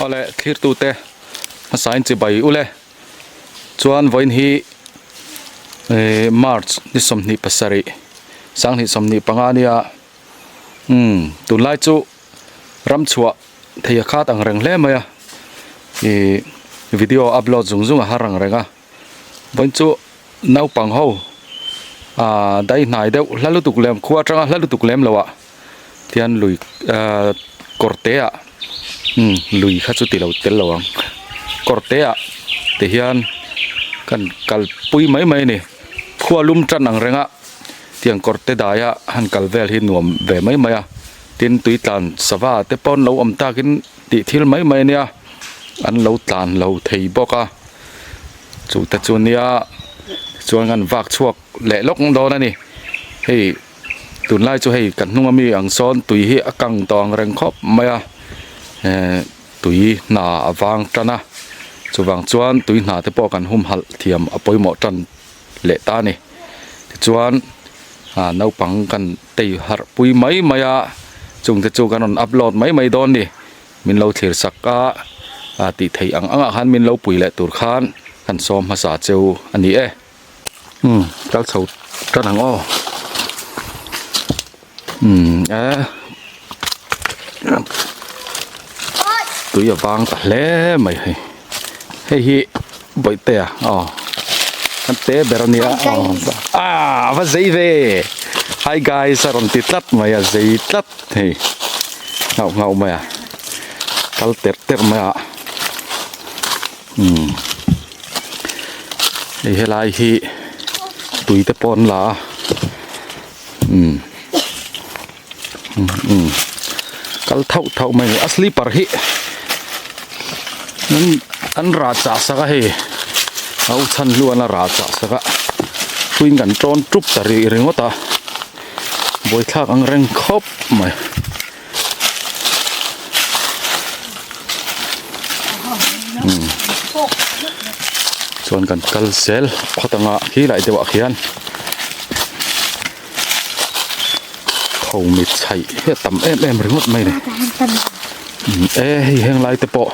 Awle thlirtute hmasain chibai ule chuan vawiin hi eh March ni 27 sanghnih 25 ania umm tunlai chu ram chhuah thei a khat ang reng hle mai a ih video upload zung zung a har ang reng a vawiin chu naupang ho ah dai hnai deuh hla lutuk lem khua atanga hla lutuk lem loh ah tihian lui ah kawr te ah umm lui kha chu ti lo tel lo ang kawr te ah ti hian kan kalpui mai mai a ni khua lum tan ang reng a tiang kawr te dai a han kal vel hi nuam ve mai mai a tin tui tlan sava te pawh an lo awm takin tih thil mai mai a nia an lo tlan lo thei bawk a chu te chu nia chuan kan vak chhuak leh lawk dawn a ni hei tunlai chu hei kan hnung ami ang sawn tui hi a kang tawh ang reng khawp mai a ehh tui hna a vang tan a chuvang chuan tui hna te pawh kan humhalh thiam a pawimawh tan leh ta a ni tichuan ah naupang kan tei harh pui mai mai a chungte chu kan rawn upload mai mai dawn a ni min lo thlir sak a ah tih theih ang ang ah khan min lo pui leh tur khan kan sawm hmasa cheu a ni e umm kal chho tan ang aw umm eh tui a vang ta hle mai hei hei hi bawihtea aw an te ber a nia aw ah a va zei ve hi guys a rawn ti tlat mai a zei tlat hei nghauh nghauh mai a kal terh terh mai a umm hei helai hi tui te pawh an la a umm umm kal thauh thauh mai a ni a slipper hi an an rah chah sak a hei a u chhan hluan a rah chah sak a thuin kan tawn tup ta rih ringawt a buaithlak ang reng khawp mai. Chuan kan kal zel phawt anga khi lai deuh ah khian tho mit chhaih hi a tam em em ringawt mai a ni e hei heng lai te pawh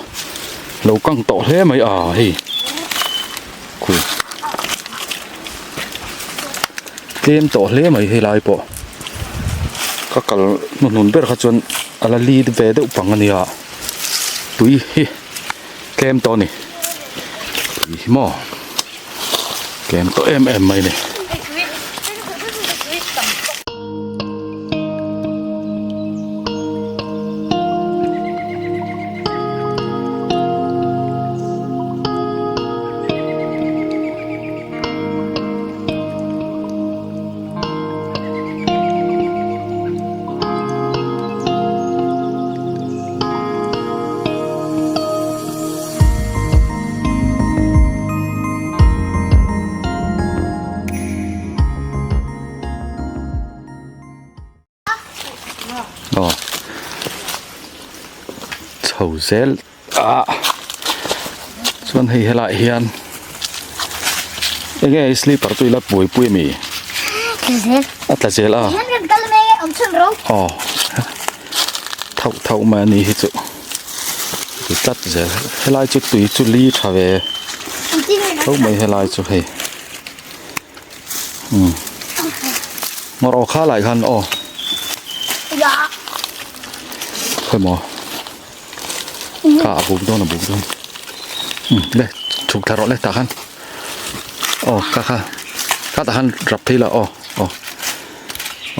lo kang tawh hle mai a hei khu tlem tawh hle mai helai pawh ka kal hnuhnun ber kha chuan a la li ve deuh pang a nia tui hi tlem tawh a ni tui hi maw tlem tawh em em mai a ni. Aw chho zel ah chuan hei helaiah hian enge i slipper chu ila buaipui ami a tla zel a aw thauh thauh mai a ni hi chu ti tlat zel helai chu tui chu li tha ve tho mai helai chu hei. Um ngawr aw kha lai khan aw khawi maw kha a buk dawn a buk dawn um le chhuk thla rawh le tah khan aw kha kha kha tah khan rap phei la aw aw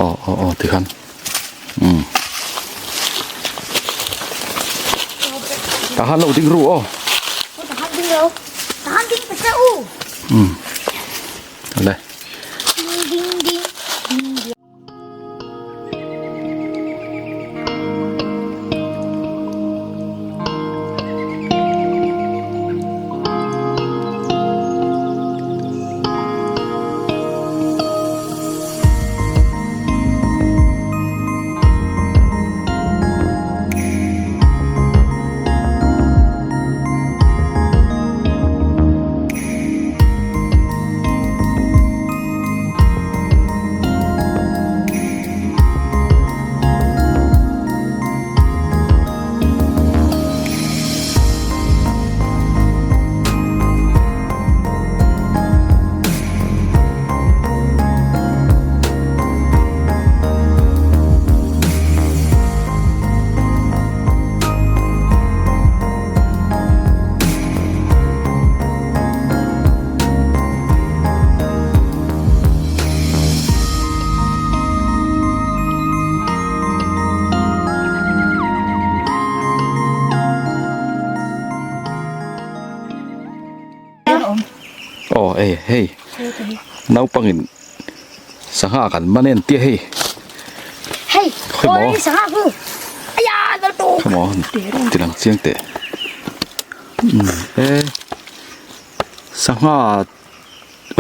aw aw aw tikhan um tah khan lo ding ru aw um le. hei hei naupangin sangha kan man en tia hei hei khawimaw sangha ku aya dal tu khawimaw tilang chiang teh um e sangha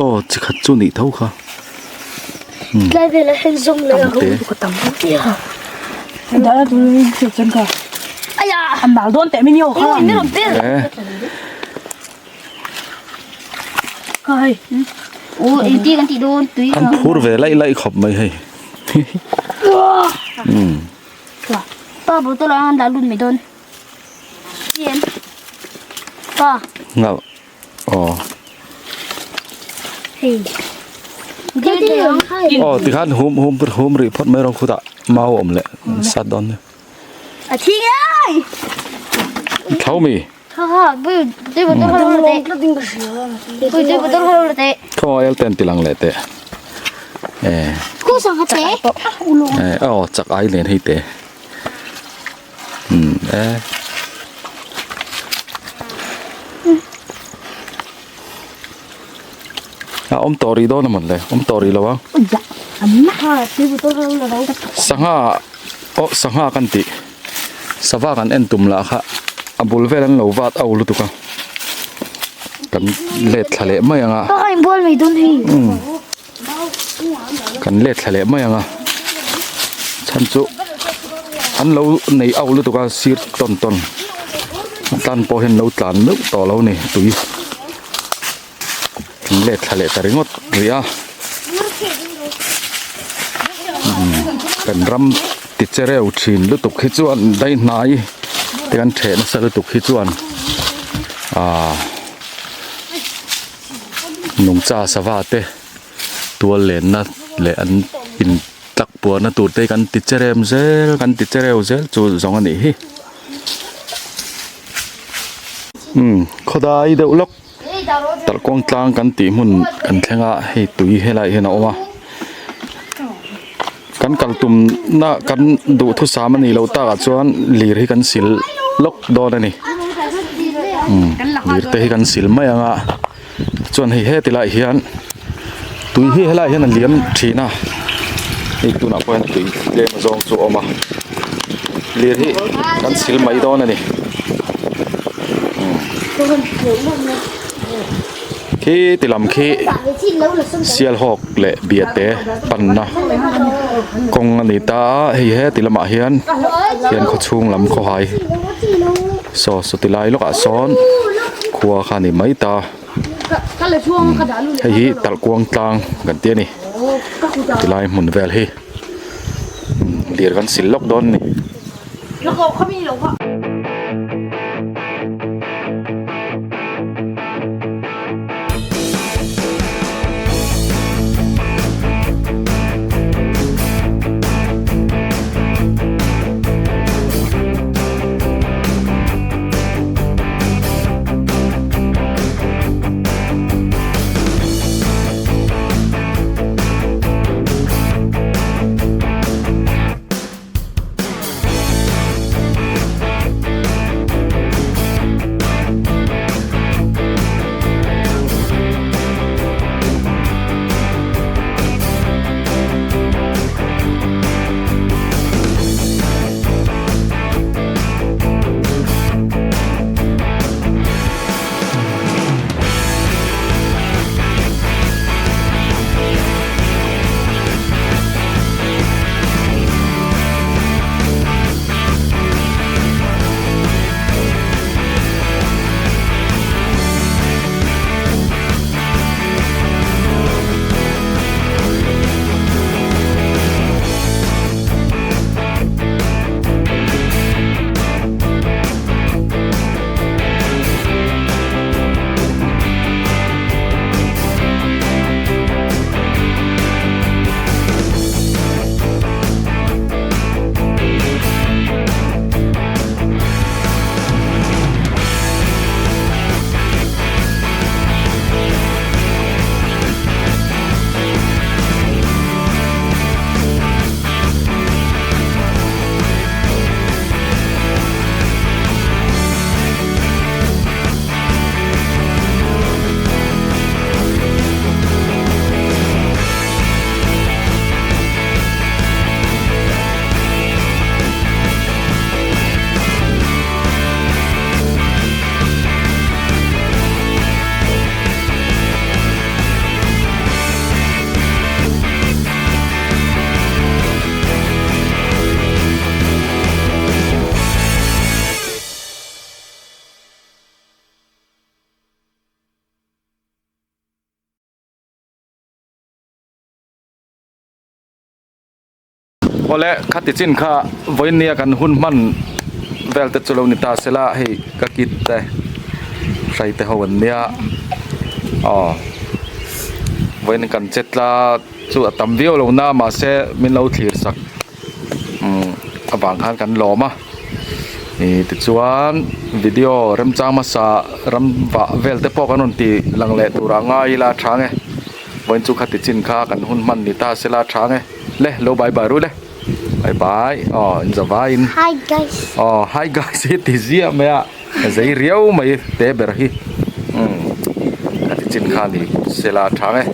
aw chi khat chu nih tho kha tlai vel ah hian zawng leh aya An phur ve laih laih khawp mai hei. Ngauh aw. Aw tikhan hum hum hum rih phawt mai rawh khutah mau a awm leh sat dawn nia. Thau mi. Khaw el ten tilang leh teh eh eh aw chak ai len hei te um eh a awm tawh rih dawn a mawn le awm tawh rih lo ang sangha aw sangha kan tih. Sava kan en tum lah kha a bul vel an lo vat au lutuk a kan let thla leh mai ang a kan let thla leh mai ang a chhan chu an lo nei au lutuk a sir tawn tawn a tan pawh hian lo tlan meuh tawh lo a ni tui kan let thla leh ta ringawt rih a kan ram ti che reu thin lutuk hi chuan dai hnai te kan theh nasa lutuk hi chuan ahh nungcha sava te tual lenna leh an in tlak puarna tur te kan ti che rem zel kan ti che reu zel chu zawng a nih hi umm khawdai deuh lawk. Talhkuang tlang kan tih hmun kan thleng a hei tui helaiah hian a awm a kan kal tumna kan duhthusam a nih loh takah chuan lir hi kan sil lawk dawn a ni umm lir te hi kan sil mai ang a chuan hei heti laiah hian tui hi helaiah hian a liam thin a hei tunah pawh hian tui tlem zawng chu a awm a lir hi kan sil mai dawn a ni. Khi ti lam khi Sialhawk leh Biate panna kawng a ni ta a hei heti lamah hian hian khawchhung lam khawhai saw saw ti lai lawkah sawn khua kha a ni mai ta hei hi Talhkuang tlang kan ti a ni tilai hmun vel hi lir kan sil lawk dawn a ni. Awle khati chin kha vawinia kan hun hman vel te chu lo ni ta sela hei ka kit te hrai te ho an nia aw vawiin kan che tla chu a tam viau lo na mahse min lo thlir sak umm avang khan kan lawm a ih tichuan video remchang hmasa ram vah vel te pawh kan rawn ti lang leh turah ngai ila a tha nge vawiin chu khati chin kha kan hun hman ni ta sela a tha nge le lo bye bye ru le bye bye aw in za vaiin Hi guys. aw hi guys hi ti ziah mai a a zei riau mai te ber hi umm khati chin kha ni sela a tha nge.